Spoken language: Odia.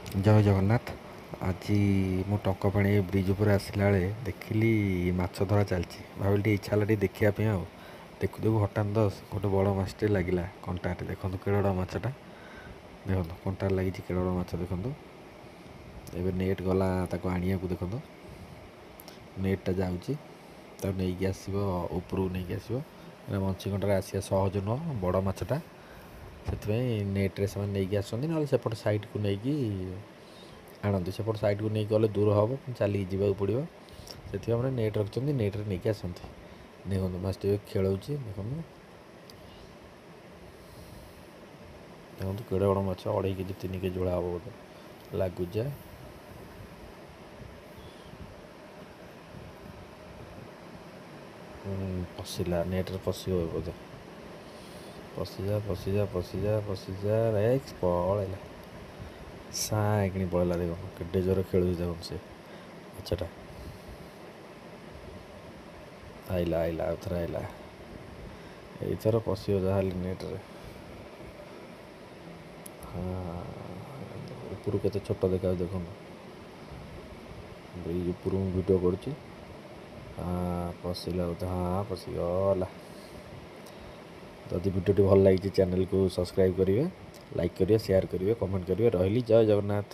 ଜୟ ଜଗନ୍ନାଥ। ଆଜି ମୁଁ ଟଙ୍କପାଣି ବ୍ରିଜ୍ ଉପରେ ଆସିଲା ବେଳେ ଦେଖିଲି ମାଛ ଧରା ଚାଲିଛି। ଭାବିଲି ଟିକେ ଇଚ୍ଛା ହେଲା ଟିକେ ଦେଖିବା ପାଇଁ। ଆଉ ଦେଖୁ ଦେଖୁ ହଠାତ୍ ଗୋଟେ ବଡ଼ ମାଛଟେ ଲାଗିଲା କଣ୍ଟାରେ। ଦେଖନ୍ତୁ କେଡ଼େ ବଡ଼ ମାଛଟା, ଦେଖନ୍ତୁ କଣ୍ଟାରେ ଲାଗିଛି କେଡ଼େ ବଡ଼ ମାଛ। ଦେଖନ୍ତୁ ଏବେ ନେଟ୍ ଗଲା ତାକୁ ଆଣିବାକୁ। ଦେଖନ୍ତୁ ନେଟ୍ଟା ଯାଉଛି, ତାକୁ ନେଇକି ଆସିବ, ଉପରକୁ ନେଇକି ଆସିବ। ବଞ୍ଚି କଣ୍ଟାରେ ଆସିବା ସହଜ ନୁହଁ, ବଡ଼ ମାଛଟା, ସେଥିପାଇଁ ନେଟ୍ରେ ସେମାନେ ନେଇକି ଆସନ୍ତି। ନହେଲେ ସେପଟ ସାଇଡ଼୍କୁ ନେଇକି ଆଣନ୍ତି। ସେପଟ ସାଇଡ଼୍କୁ ନେଇକି ଗଲେ ଦୂର ହେବ, ଚାଲିକି ଯିବାକୁ ପଡ଼ିବ। ସେଥିପାଇଁ ମାନେ ନେଟ୍ ରଖିଛନ୍ତି, ନେଟ୍ରେ ନେଇକି ଆସନ୍ତି। ଦେଖନ୍ତୁ ମାଛଟି ଏବେ ଖେଳଉଛି। ଦେଖନ୍ତୁ, ଦେଖନ୍ତୁ କେଡ଼େ ବଡ଼ ମାଛ, 2.5 କେଜି 3 କେଜି ଭଳିଆ ହେବ ବୋଧେ ଲାଗୁଛି। ପଶିଲା ନେଟ୍ରେ, ପଶିବ ବୋଧେ। ପଶିଯା, ପଶିଯା, ପଶିଯା, ପଶିଯା, ଏକ୍ସ ପଳେଇଲା, ସାଁ କିଣି ପଳେଇଲା। ଦେଖନ୍ତୁ କେତେ ଜୋର ଖେଳୁଛି। ଦେଖନ୍ତୁ ସେ ମାଛଟା ଆଇଲା, ଆଇଲା, ଆଉ ଥରେ ଆଇଲା। ଏଇଥର ପଶିବ ଯାହାହେଲେ ନେଟ୍ରେ। ହଁ, ଉପରୁ କେତେ ଛୋଟ ଦେଖାଯାଉଛି ଦେଖନ୍ତୁ। ବ୍ରିଜ୍ ଉପରୁ ମୁଁ ଭିଡ଼ିଓ କରୁଛି। ହଁ, ପଶିଲା ବୋଧେ। ହଁ, ପଶିଗଲା। ଯଦି ଭିଡ଼ିଓଟି ଭଲ ଲାଗିଛି, ଚ୍ୟାନେଲକୁ ସବସ୍କ୍ରାଇବ୍ କରିବେ, ଲାଇକ୍ କରିବେ, ସେୟାର କରିବେ, କମେଣ୍ଟ କରିବେ। ରହିଲି, ଜୟ ଜଗନ୍ନାଥ।